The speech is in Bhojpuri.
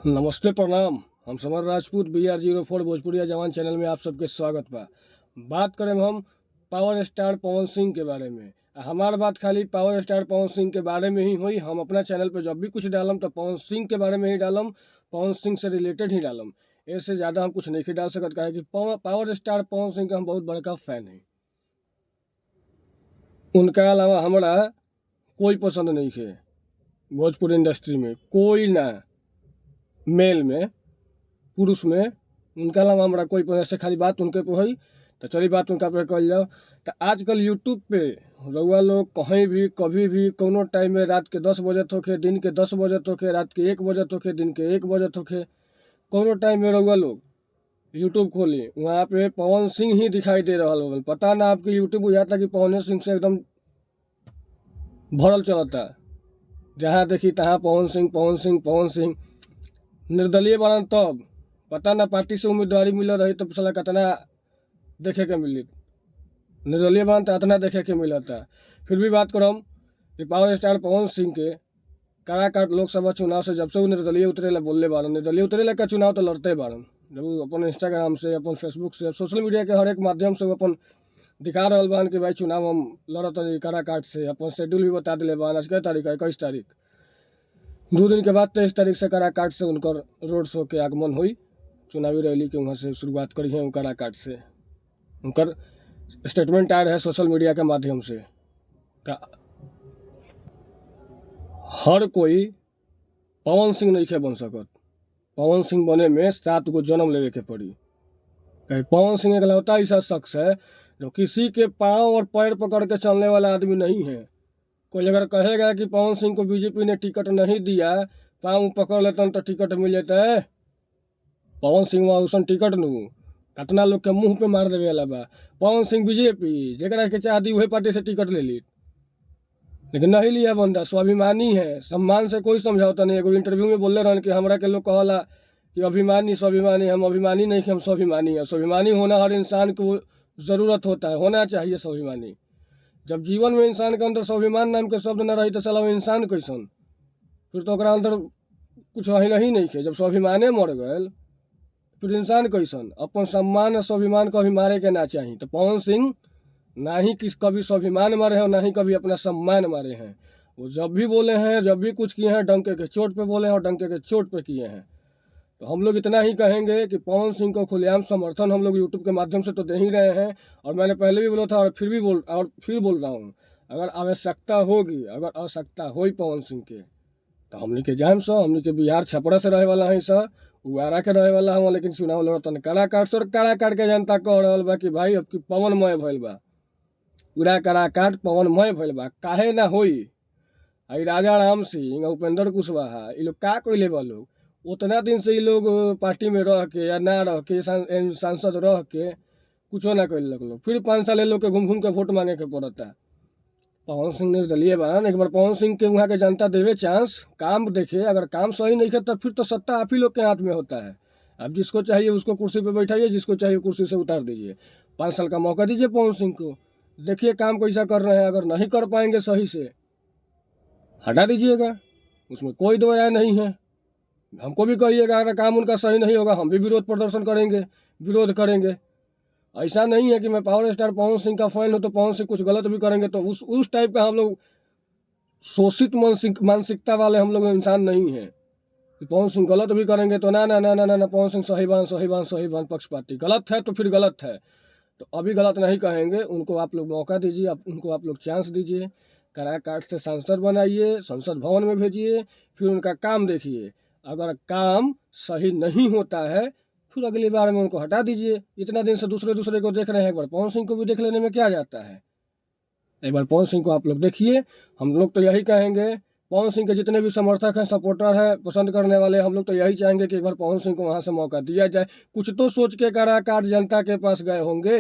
नमस्ते, प्रणाम। हम Samar Rajput, BR 04 भोजपुरिया जवान चैनल में आप सबके स्वागत बा। बात करें हम पावर स्टार पवन सिंह के बारे में। आ हमार बात खाली पावर स्टार पवन सिंह के बारे में ही हुई। हम अपना चैनल पे जब भी कुछ डालम तो पवन सिंह के बारे में ही डालम, पवन सिंह से रिलेटेड ही डालम। इससे ज़्यादा हम कुछ नहीं डाल सकत, काहे कि पावर स्टार पवन सिंह के हम बहुत बड़का फैन हैं। उनका अलावा हमरा कोई पसंद नहीं है भोजपुरी इंडस्ट्री में, कोई ना, मेल में, पुरुष में उनका अलावा हमरा कोई पसंद से खाली बात उनके पे हुई। तो चलिए बात उनका पे कल जाओ। तो आजकल यूट्यूब पे रउआ लोग कहीं भी कभी भी कोनो टाइम में रात के 10 बजे होखे, दिन के 10 बजे होखे, रात के 1 बजे होखे, दिन के 1 बजे होखे, कोनो टाइम में रउआ लोग यूट्यूब खोली, वहाँ पे पवन सिंह ही दिखाई दे रहा हो। पता ना आपके यूट्यूब बुझाता कि पवन सिंह से एकदम भरल चलता, जहाँ देखी तहाँ पवन सिंह पवन सिंह पवन सिंह। निर्दलीय बनन तब पता ना पार्टी से उम्मीदवारी मिल रही तो साला कितना देखे के मिली, निर्दलीय बनन तो इतना देखे के मिलता। फिर भी बात करम कि पावर स्टार पवन सिंह के काराकाट लोकसभा चुनाव से जब से वो निर्दलीय उतरे ला बोलले बारन, निर्दलीय उतरे ला का चुनाव तो लड़ते बारन। जब वो अपन इंस्टाग्राम से, अपन फेसबुक से, सोशल मीडिया के हर एक माध्यम से वो अपन दिखा रहल बान कि भाई चुनाव हम लड़त हनी काराकाट से। अपन शेड्यूल भी बता दिले बान, आज के तारीख है 21 तारीख, 2 दिन के बाद 23 तारीख से काराकाट से उनकर रोड शो के आगमन हुई। चुनावी रैली के वहाँ से शुरुआत करी है काराकाट से। उनकर स्टेटमेंट आया है सोशल मीडिया के माध्यम से। हर कोई पवन सिंह नहीं बन सकत। पवन सिंह बने में 7 गो जन्म लेवे के पड़ी। कहीं पवन सिंह एकलौता ऐसा शख्स है जो किसी के पाँव और पैर पकड़ के चलने वाला आदमी नहीं है। कोई अगर कहेगा कि पवन सिंह को बीजेपी ने टिकट नहीं दिया, पाँव पकड़ लेता तो टिकट मिल जाता है, पवन सिंह वहाँ उसन टिकट नू कितना लोग के मुंह पे मार देवे वाला बा। पवन सिंह बीजेपी जरा के चाह दी वही पार्टी से टिकट ले ली, लेकिन नहीं लिया। बंदा स्वाभिमानी है, सम्मान से कोई समझौता नहीं। एगो इंटरव्यू में बोले रहन कि हमरा के लोग कहला कि अभिमानी स्वाभिमानी, हम अभिमानी नहीं कि हम स्वाभिमानी है। स्वाभिमानी होना हर इंसान को ज़रूरत होता है, होना चाहिए स्वाभिमानी। जब जीवन में इंसान के अंदर स्वाभिमान नाम के शब्द न रही तो साला वो इंसान कैसन, फिर तो ओकरा अंदर कुछ ही नहीं है। जब स्वाभिमाने मर गए फिर इंसान कैसन। अपन सम्मान और स्वाभिमान कभी मारे के ना चाहिए। तो पवन सिंह ना ही किस कभी स्वाभिमान मारे हैं और ना ही कभी अपना सम्मान मारे हैं। वो जब भी बोले हैं, जब भी कुछ किए हैं, डंके के चोट पे बोले हैं और डंके के चोट पे किए हैं। तो हम लोग इतना ही कहेंगे कि पवन सिंह को खुलेआम समर्थन हम लोग यूट्यूब के माध्यम से तो दे ही रहे हैं, और मैंने पहले भी बोला था और फिर भी बोल और फिर बोल रहा हूँ, अगर आवश्यकता होगी, अगर आवश्यकता होई पवन सिंह के तो हमनी के जाम सर, हमनी के बिहार छपरा से रहे वाला है सर, उगारा के रहे वाला हम, लेकिन चुनाव लड़तन काराकाट से। और काराकाट के जनता कह रहा बा कि भाई अब की पवनमय भइल बा, पूरा काराकाट पवनमय भइल बा, काहे ना होई। आई राजा राम सिंह, उपेंद्र कुशवाहा, ये लोग का कइले बा लोग, उतना दिन से ये लोग पार्टी में रह के या ना रह के सांसद रह के कुछो ना कैलक लोग। फिर 5 साल लोग के घूम घूम के वोट मांगे के पड़ता। पवन सिंह निर्दलीय बारन, एक बार पवन सिंह के वहाँ के जनता देवे चांस, काम देखे, अगर काम सही नहीं है तो फिर तो सत्ता आप ही लोग के हाथ में होता है। अब जिसको चाहिए उसको कुर्सी पे बैठाइए, जिसको चाहिए कुर्सी से उतार दीजिए। 5 साल का मौका दीजिए पवन सिंह को, देखिए काम कैसा कर रहे हैं। अगर नहीं कर पाएंगे सही से हटा दीजिएगा, उसमें कोई दो राय नहीं है। हमको भी कहिएगा अगर काम उनका सही नहीं होगा हम भी विरोध प्रदर्शन करेंगे, विरोध करेंगे। ऐसा नहीं है कि मैं पावर स्टार पवन सिंह का फैन हूँ तो पवन सिंह कुछ गलत भी करेंगे तो उस टाइप का हम लोग शोषित मानसिकता वाले हम लोग इंसान नहीं हैं कि पवन सिंह गलत भी करेंगे तो ना ना ना ना ना ना पवन सिंह सही बान सही बान सही बान पक्षपाती, गलत है तो फिर गलत है। तो अभी गलत नहीं कहेंगे, उनको आप लोग मौका दीजिए, उनको आप लोग चांस दीजिए, काराकाट से सांसद बनाइए, संसद भवन में भेजिए, फिर उनका काम देखिए। अगर काम सही नहीं होता है फिर अगली बार में उनको हटा दीजिए। इतना दिन से दूसरे दूसरे को देख रहे हैं, एक बार पवन सिंह को भी देख लेने में क्या जाता है। एक बार पवन सिंह को आप लोग देखिए। हम लोग तो यही कहेंगे, पवन सिंह के जितने भी समर्थक हैं, सपोर्टर हैं, पसंद करने वाले, हम लोग तो यही चाहेंगे कि एक बार पवन सिंह को वहाँ से मौका दिया जाए। कुछ तो सोच के काराकाट जनता के पास गए होंगे।